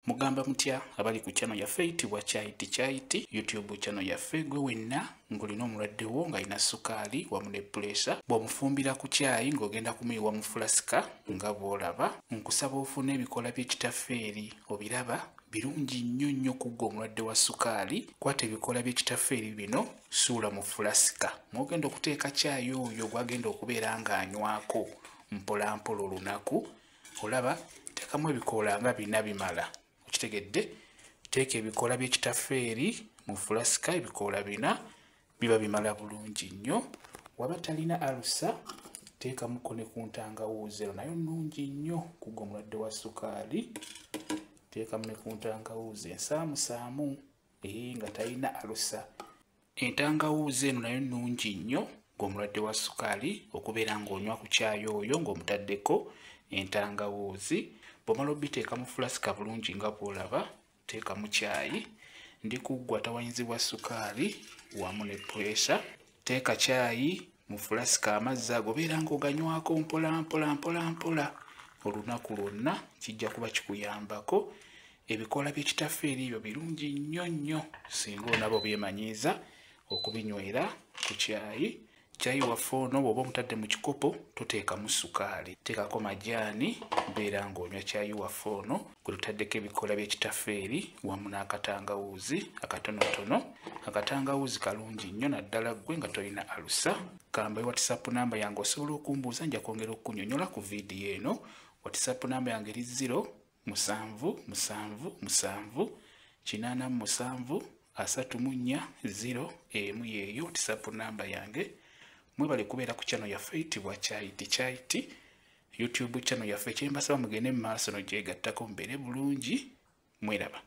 Mugamba mutya abali ku channel yaffe eyitibwa Kyayiti Kyayiti YouTube channel yaffe. Gwe wenna ng'olina omulwadde wo ng'alina sukaali wamu ne puleesa, bw'omufumbira ku kyayi ng'ogenda kumuyiwa mu fulasika nga bw'olaba, nkusaba ofune ebikola by'ekitafeeri. Obiraba birungi nnyo nnyo ku ggwe omulwadde wa sukaali. Kwata ebikola by'ekitafeeri bino, suula mu fulasika mw'ogenda okuteeka kyayi oyo gw'agenda okubeera ng'anywako mpola mpola olunaku. Olaba, teekamu ebikoola nga bina bimala. Okitegedde? Teeka ebikoola by'ekitafeeri mu fulasika, ebikoola bina biba bimala bulungi nnyo. Waba talina alusa, teekamuko ne ku ntangawuuzi, eno nayo nnungi nnyo ku ggwe omulwadde wa sukaali. Teekamu ne ku ntangawuuzi ensaamusaamu nga talina alusa. Entangawuuzi eno nayo nnungi nnyo ng'omulwadde wa sukaali okubeera ng'onywa ku kyayi oyo ng'omutaddeko entangawuuzi. Bw'omala obiteeka mu fulasika bulungi nga bw'olaba, teekamu kyayi. Ndi kuggwa atawanyizibwa sukaali wamu ne puleesa. Teeka kyayi mu fulasika, amazzi ago beera ng'oganywako mpola mpola mpola mpola olunaku lwonna, kijja kuba kikuyambako. Ebikoola by'ekitafeeri ebyo birungi nnyo nnyo singa onaaba obyemanyiiza okubinywera ku kyayi. Kyayi waffe ono bw'oba omutadde mu kikopo toteekamu sukaali, teekako majaani, beera ng'onywa kyayi waffe ono gwe tutaddeko ebikoola by'ekitafeeri wamu n'akatangawuuzi akatonotono. Akatangawuuzi kalungi nnyo naddala ggwe nga tolina alusa. Kamba WhatsApp namba yange osobola okumbuuza, nja kwongera okukunyonnyola ku vidiyo eno. WhatsApp namba yange eri 0 7 7 7 87 34 0 emu, yeeyo WhatsApp namba yange. Mwebale kubeera ku channel yaffe eyitibwa Kyayiti Kyayiti YouTube channel yaffe. Kyembasaba mugende mu maaso nogyegattako, mubeere bulungi, mweraba.